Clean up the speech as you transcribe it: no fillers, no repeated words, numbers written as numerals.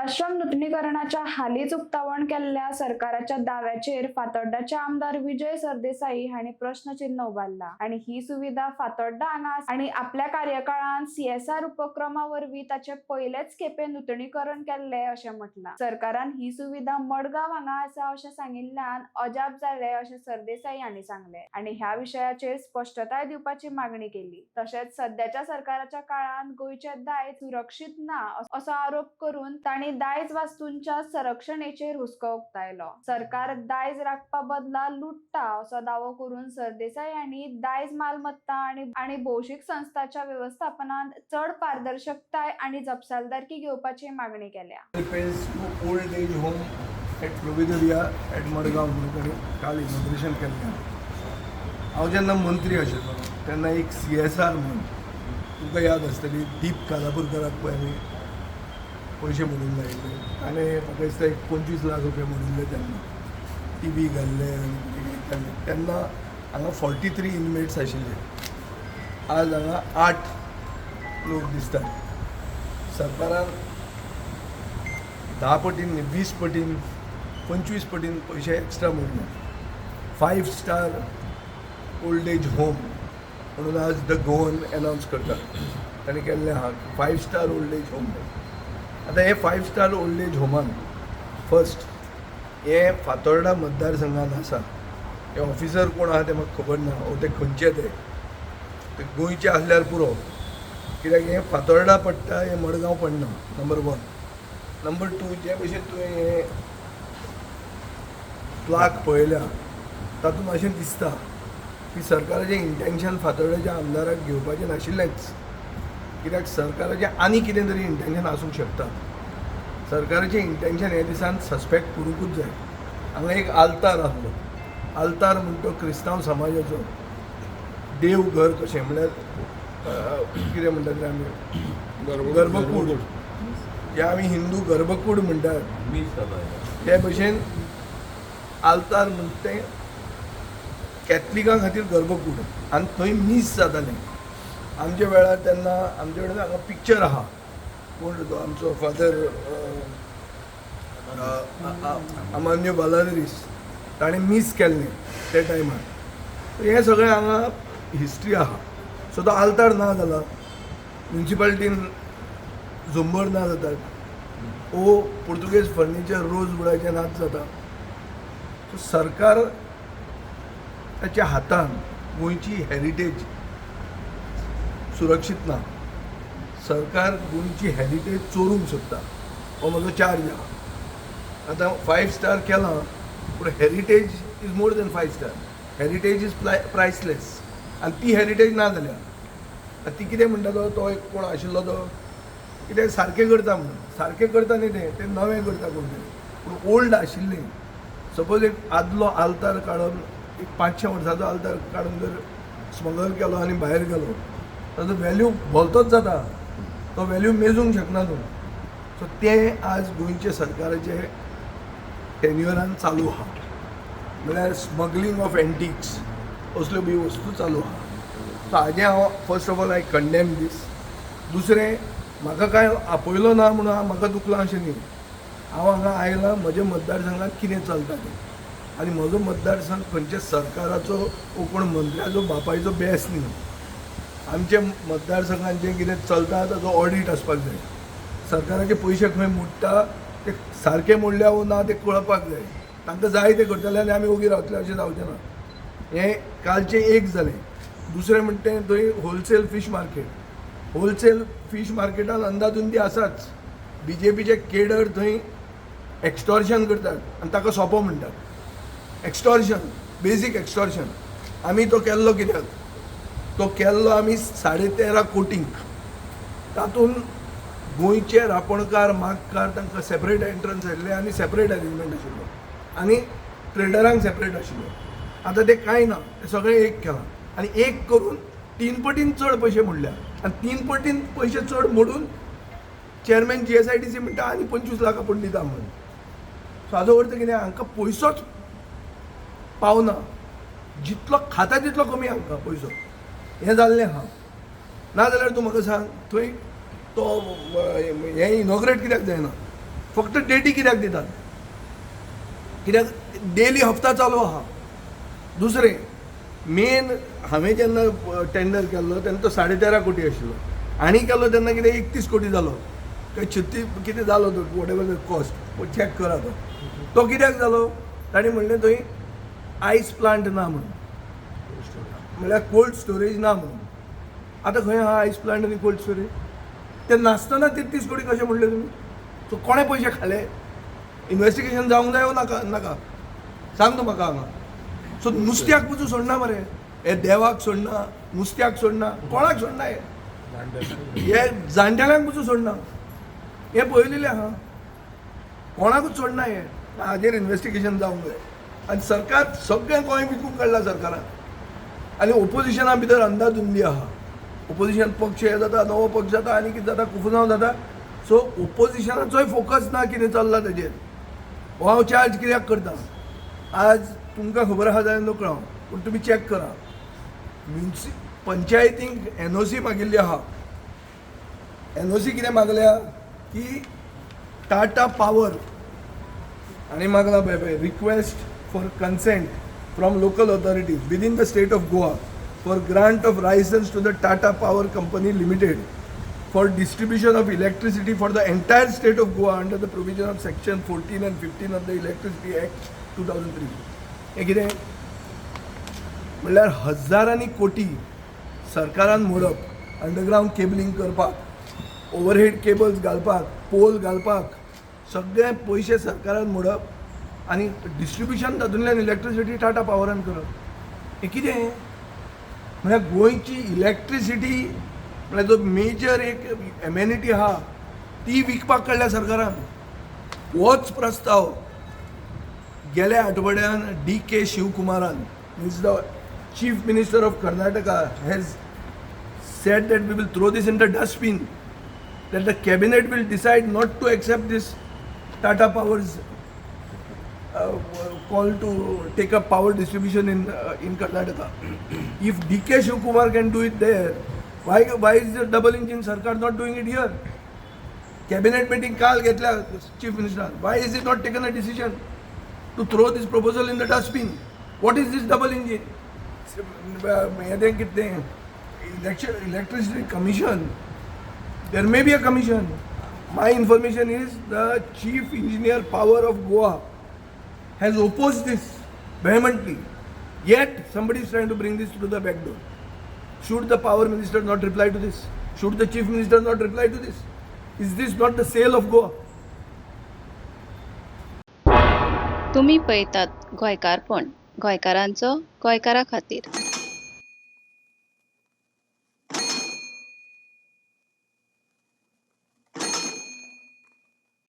वृद्धाश्रम नुतनीकरणाच्या हालींच उक्तावण केल्ल्या सरकाराच्या दाव्याचेर फातोड्डाचे आमदार विजय सरदेसाई हांणी प्रश्नचिन्ह उबारला आनी ही सुविधा फातोड्डा हांगा आसा आनी आपल्या कार्यकाळांत सीएसआर उपक्रमा वरवीं ताचे पयलेच खेपे नुतनीकरण केल्ले अशें म्हटलां. सरकारान ही सुविधा मडगांव हांगा आसा अशें सांगिल्ल्यान अजाप जालें अशें सरदेसाई हांणी सांगलें आनी ह्या विशयाचेर स्पश्टताय दिवपाची मागणी केली. तशेंच सद्याच्या सरकाराच्या काळांत गोंयचें दायज सुरक्षीत ना असो आरोप करून तांणी दायज वास्तूंच्या संरक्षणेचेर हुस्को उक्तायलो. सरकार दायज राखपा बदला लुट्टा असो दावो करून सरदेसाई हांणी दायज मालमत्ता आनी भौशीक संस्थांच्या वेवस्थापनांत चड पारदर्शकताय आनी जपसालदारकी घेवपाची मागणी केल्या. Repairs to old age home at Provedoria at Madgaon म्हणून ताणें काल इनॉग्रेशन केल्लें. हांव जेन्ना मंत्री आशिल्लो तेन्ना एक सीएसआर म्हणून तुमकां याद आसतली, दीप कालापूरकराक पळय आमी पयशे म्हणून लायिल्ले. ताणें म्हाका दिसता एक 25 लाख रुपया म्हणिल्ले तेन्ना टीवी घाल्ले आनी कितें कितें केल्लें. तेन्ना हांगा 43 इनमेट्स आशिल्ले. आज हांगा आठ लोक दिसतात. सरकारान 10 पटीन न्ही, 20 पटीन, 25 पटीन पयशे एक्स्ट्रा मोडले. Five star old age home म्हणून आज the Goan announce करतात. ताणें केल्लें आहा five star old age home. आतां हे फायव स्टार ओल्ड एज होमान फर्स्ट हें फातोर्डा मतदारसंघात आसा. हे ऑफिसर कोण आहा ते म्हाका खबर ना ओ ते खंयचे, ते ते गोंयचे आसल्यार पुरो, कित्याक हें फातोर्डा पडटा, हें मडगांव पडना, नंबर वन. नंबर टू, जे भशेन तुवें हें प्लाक पळयल्या तातूंत अशें दिसता की सरकाराचें इंटेन्शन फातोर्ड्याच्या आमदाराक घेवपाचें नाशिल्लेंच, कित्याक सरकाराचें आनी कितें तरी इंटेन्शन आसूंक शकता. सरकाराचें इंटेन्शन हे दिसान सस्पेक्ट करूंकूच जाय. हांगा एक आल्तार आसलो. आल्तार म्हण तो क्रिस्तांव समाजाचो देवघर कशें, म्हणल्यार कितें म्हणटात ते आमी, गर्भकूड. जे आमी हिंदू गर्भकूड म्हणटात ते भशेन आल्तार म्हणटा तें कॅथलिकां खातीर गर्भकूड आनी थंय मीस जातालें आमच्या वेळार. तेन्ना आमच्या वेळार हांगा पिक्चर आहा. कोण तो आमचो फादर अमान्य बालादरीस, ताणें मीस केल्लें त्या टायमार. हें सगळें हांगा हिस्ट्री आहा. सो तो आल्तार ना जाला, म्युनिसिपालिटीन झुंबर ना जातात ओ पुर्तुगेज फर्निचर रोज बुडाचें नाच जाता. सो सरकार ताच्या हातान गोंयची हॅरिटेज सुरक्षीत ना. सरकार गोंयची हॅरिटेज चोरूंक सोदता हो म्हजो चार्ज आहा. आतां फायव स्टार केलां, पूण heritage is more than five star. Heritage is priceless आनी ती हॅरिटेज ना जाल्या. आतां ती कितें म्हणटा, तो तो एक कोण आशिल्लो, तो कितें सारकें करता म्हणून सारकें करता न्ही, तें तें नवें करता कोण तरी, पूण ओल्ड आशिल्लें. सपोज एक आदलो आल्तार काडून, एक 500 वर्सांचो आल्तार काडून जर स्मगल केलो आनी भायर गेलो, ताजो व्हॅल्यू भलतोच जाता. तो व्हॅल्यू मेजूंक शकना तूं. सो तें आज गोंयच्या सरकाराचे टेन्युअरान चालू आहा, म्हळ्यार स्मगलींग ऑफ एंटिक्स असल्यो बी वस्तू चालू आहा. सो हाजें हांव first of all I condemn this. दुसरें, म्हाका कांय आपयलो ना म्हणून हांव म्हाका दुखलां अशें न्ही. हांव हांगा आयलां म्हज्या मतदारसंघात कितें चलता तें आनी म्हजो मतदारसंघ खंयच्या सरकाराचो वो कोण मंत्र्याचो बापायचो बेस न्ही. आमच्या मतदारसंघात जें कितें चलता ताजो ऑडीट आसपाक जाय. सरकाराचे पयशे खंय मोडटा ते सारके मोडल्या वो ना ते कळपाक जाय. तांकां जाय ते करतले आनी आमी ओगी रावतले अशें जावचें ना. हें कालचें एक जालें. दुसरें म्हणटा तें थंय wholesale fish market. Wholesale fish मार्केटान अंदाधुंदी आसाच. बीजेपीचे केडर थंय एक्स्टॉर्शन करतात आनी ताका सोंपो म्हणटात. Extortion, basic extortion. आमी तो केल्लो कित्याक? तो केल्लो आमी 13.5 कोटींक. तातूंत गोंयचे रापणकार, मागकार तांकां सेपरेट एंट्रन्स आशिल्लें आनी सेपरेट अरेंजमेंट आशिल्लो आनी ट्रेडरांक सेपरेट आशिल्लो. आतां तें कांय ना, तें सगळें एक केलां आनी एक करून तीन पटीन चड पयशे मोडल्या आनी तीन पटीन पयशे चड मोडून चेअरमॅन जीएसआयडीसी म्हणटा आनी 25 लाखां पूण दिता म्हणून. सो हाजो अर्थ कितें? हांकां पयसोच पावना. जितलो खाता तितलो कमी हांकां पयसो. हें जाल्लें आहा. नाजाल्यार तूं म्हाका सांग, थंय तो हें इनॉग्रेट कित्याक जायना? फक्त डेटी कित्याक दितात? कित्याक डेली हप्ता चालू आहा. दुसरें मेन, हांवें जेन्ना टेंडर केल्लो तेन्ना तो 13.5 कोटी आशिल्लो आनी केलो तेन्ना कितें 31 कोटी जालो काय 36 कितें जालो तो, what ever the cost, check करा. तो तो कित्याक जालो? तांणी म्हणलें थंय आयस प्लांट ना म्हणून, म्हणल्यार कोल्ड स्टोरेज ना म्हणून. आतां खंय आहा आयस प्लांट आनी कोल्ड स्टोरेज? ते नासतना 33 कोटी कशें म्हणले तुमी? सो कोणें पयशे खाले? इन्वेस्टिगेशन जावंक जाय वो नाका? नाका सांग तूं म्हाका हांगा. सो नुस्त्याक पसून सोडना मरे हे, देवाक सोडना, नुस्त्याक सोडना, कोणाक सोडना हे. हे जाणटेल्यांक पसून सोडना हे, पळयलेलें आहा. कोणाकूच सोडना हे. हाजेर इन्वेस्टिगेशन जावंक जाय. आनी सरकार सगळें गोंय विकूंक काडलां सरकारान आनी ओपोजिशना भितर अंदाधुंदी आहा. ओपोजिशन पक्ष हे जाता, नवो पक्ष जाता आनी कितें जाता, कुफुसांव जाता. सो ओपोजिशनाचोय फोकस ना कितें चल्लां तेजेर. हो हांव चार्ज कित्याक करता आज तुमकां खबर आहा जाल्यार नकळो हांव, पूण तुमी चॅक करा. म्युन्सि पंचायतींक एनओसी मागिल्ली आहा. एनओसी कितें मागल्या की टाटा पावर आनी मागला पळय पळय, request for consent from local authorities within the state of Goa for grant of license to the Tata Power Company Limited for distribution of electricity for the entire state of Goa under the provision of section 14 and 15 of the Electricity Act 2003. हें कितें म्हणल्यार हजारांनी कोटी सरकारान मोडप, underground cabling करपाक, overhead cables घालपाक, poll घालपाक, सगळे पयशे सरकारान मोडप आनी डिस्ट्रिब्युशन तातूंतल्यान इलेक्ट्रिसिटी टाटा पावरान करप. हें कितें म्हळ्यार गोंयची इलेक्ट्रिसिटी म्हळ्यार जो मेजर एक एमेनिटी आहा ती विकपाक काडल्या सरकारान. होच प्रस्ताव गेल्या आठवड्यान डी के शिवकुमारान, means the Chief Minister of Karnataka, has said that we will throw this in the dustbin, that the cabinet will decide not to accept this Tata Power's call to take up power distribution in Karnataka. If DK Shivakumar can do it there, why is the double engine Sarkar not doing it here? Cabinet meeting काल घेतल्या chief minister. Why is it not taken a decision to throw this proposal in the dustbin? What is this double engine? हें तें कितें election, electricity commission? There may be a commission. My information is the Chief Engineer Power of Goa has opposed this vehemently. Yet somebody is trying to bring this through the back door. Should the power minister not reply to this? Should the chief minister not reply to this? Is this not the sale of Goa? तुमी पळयतात गोंयकारपण, गोंयकारांचो गोंयकारा खातीर.